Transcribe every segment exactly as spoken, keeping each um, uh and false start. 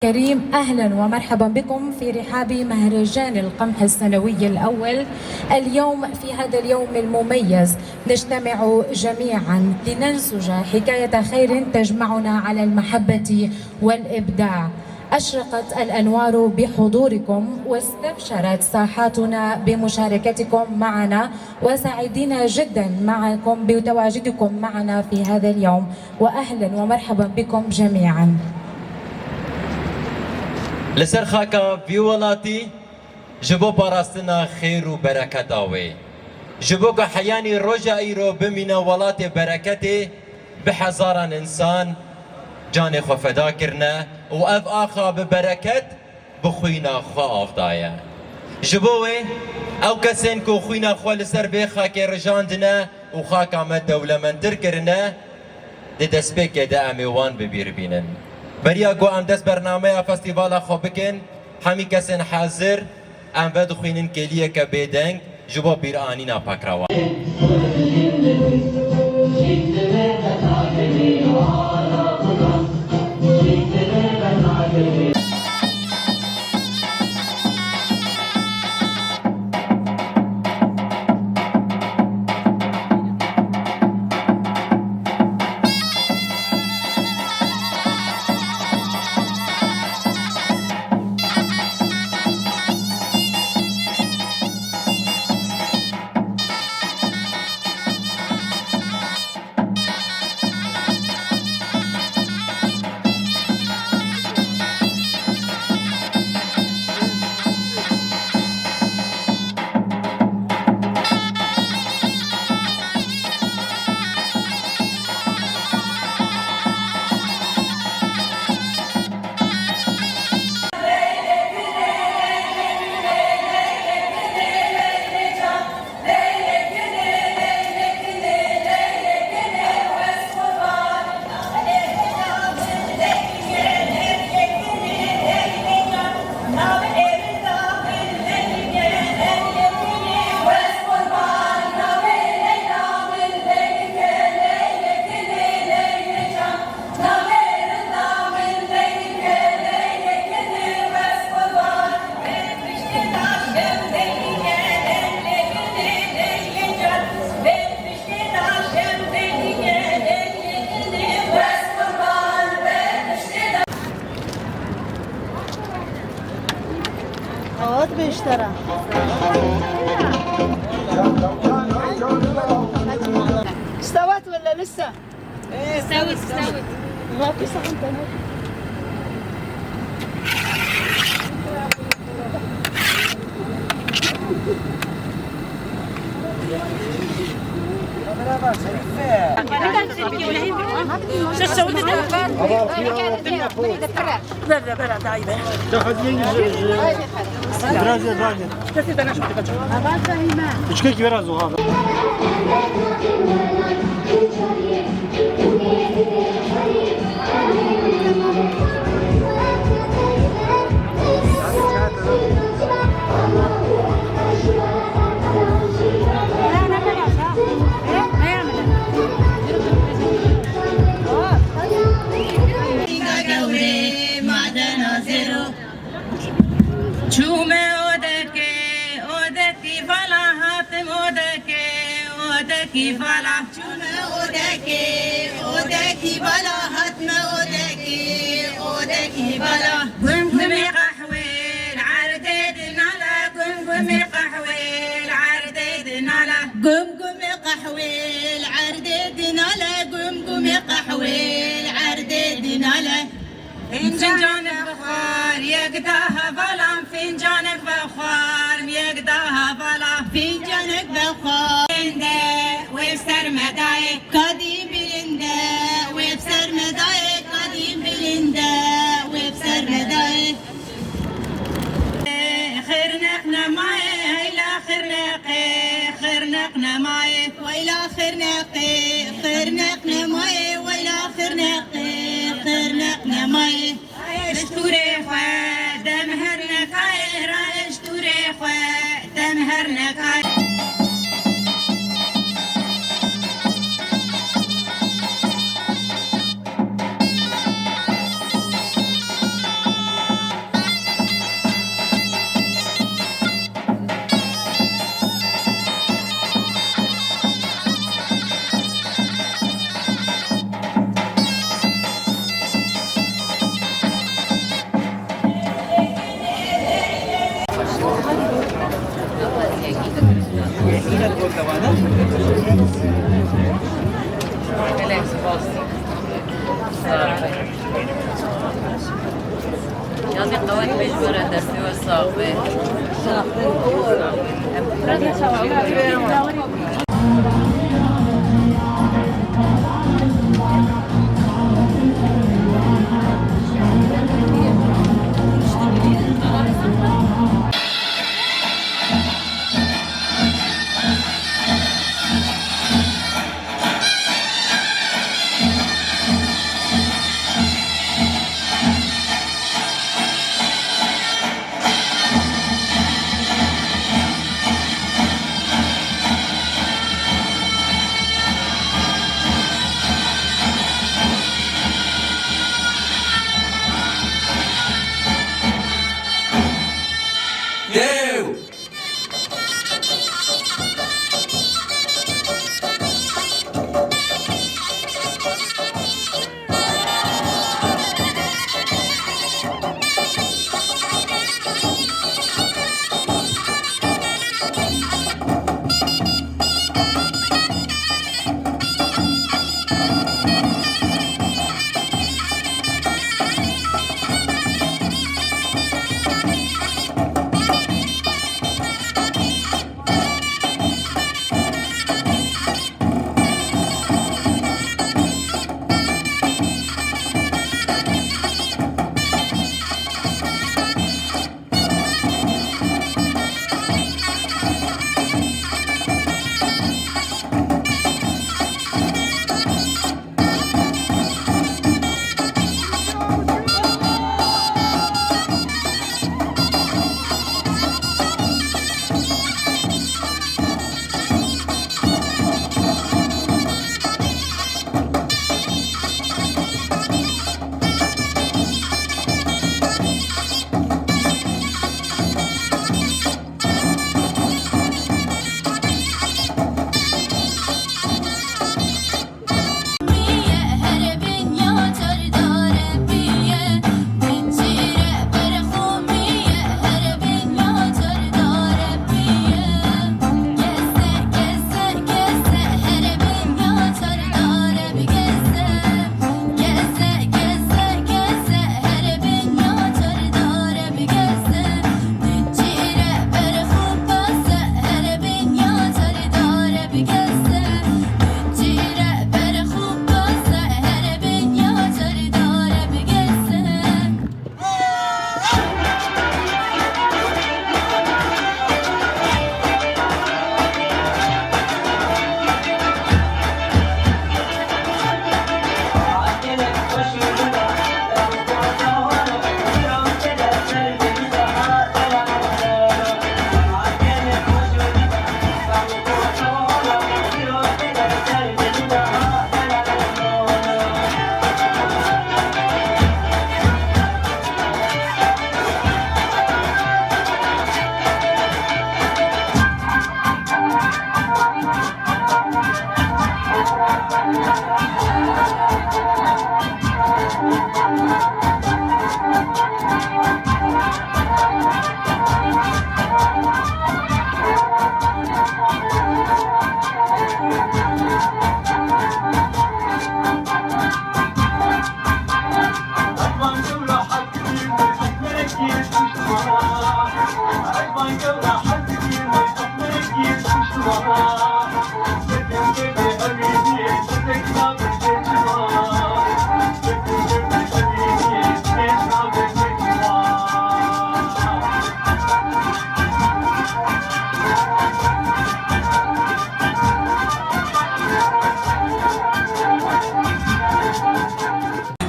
كريم، أهلًا ومرحبا بكم في رحاب مهرجان القمح السنوي الأول. اليوم، في هذا اليوم المميز، نجتمع جميعًا لننسج حكاية خير تجمعنا على المحبة والإبداع. أشرقت الأنوار بحضوركم، واستبشرت ساحاتنا بمشاركتكم معنا، وسعيدين جدًا معكم بتواجدكم معنا في هذا اليوم. وأهلًا ومرحبا بكم جميعًا. Li ser xaka vî welatî ji bo parastina xêr û bereketa wê, ji bo ku heyanî roja îro bimîne welatê bereketê, bi hezaran însan canê xwe feda kirine û ev axa bi bereket bi xwîna xwe av daye. Ji bo wê, ew kesên ku xwîna xwe li ser vê xakê rijandine û xaka me dewlemendtir kirine, di destpêkê de em ê wan bi bîr bînin. Beriya ku em dest bernameya festîvala xwe bikin, hemî kesên hazir, em vedixwînin kêliyeke bêdeng ji bo bîranîna pakrawan. Qewet bêştera. استوت ولا لسه؟ استوت، استوت. Biraz daha, biraz daha. Biraz daha, biraz daha. Üçkek biraz o abi. Çûme odekê, odekî vala hatim odekê, odekî vala. Çûme odekê, odekî vala hatme odekê, odekî vala. Gumgumê qehwê li erdê dinala, gumgumê qehwê li erdê dinala. Gumgumê qehwê li erdê dinala, gumgumê qehwê li erdê dinala. Fincanek vexwar, yek da hevalan, fincanek vexwar, yek da hevalan. Fincanek vexwar. Bilinde, wê bi ser me dayê. Kadî bilinde, wê bi ser me dayê, kadî bilinde, wê bi ser me dayê. Xirneq nemaye, heyla xirneqê, xirneq nemaye. Weyla xirneqê, xirneq nemaye, weyla xirneqê, xirneq nemaye. Raye ji tûrê xwe dem her nekayê, raye ji tûrê xwe dem her nekayê. Yazê qewet bê ji we re destê we sax be. Dêw!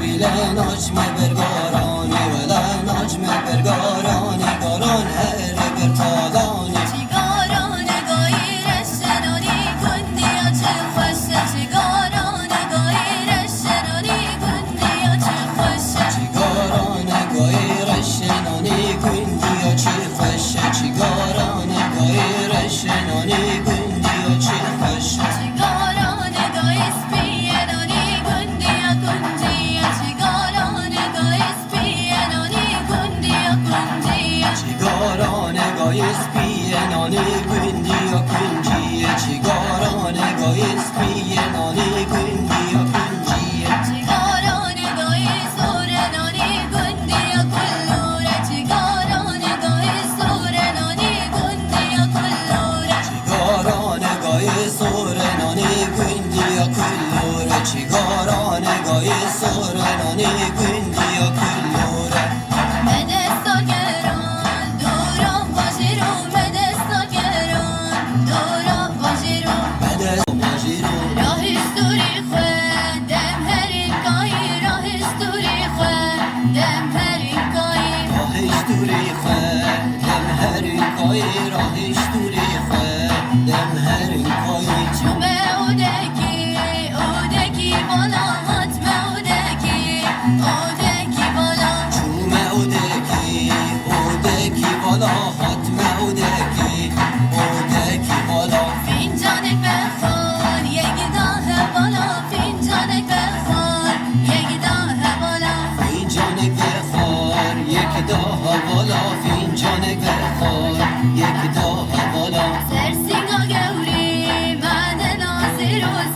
Wele naçme ber garanê, wele naçme ber garanê, garan here ber talanê. Çi garane gayî reşenonî gundiya çi xweş e, çi garane gayî reşenonî gundiya çi xweş e. Çi garane gayî reşenonî gundiya çi xweş e, çi garane gayî reşenonî gundiya çi xweş e. Çi garane gayî spî ye nonî gundiya kuncî ye, çi garane gayî spî ye nonî gundiya kuncî ye. Çi garane gayî spî ye nonî gundiya kuncî ye, çi garane gayî spî ye nonî gundiya kuncî ye. Çi garane gayî sor e nonî gundiya kullû ye. Stûrê xwe, dem herin kayê rahê stûrê xwe, dem herin kayê. Çûme odekî, odekî bala hatme odekî, odekî bala. Çûme odekî, odekî bala hatme odekî, odekî bala. Fincanek vexwar, yek da hevala, fincanek vexwar, yek da hevala. Fincanek vexwar, yek da hevala.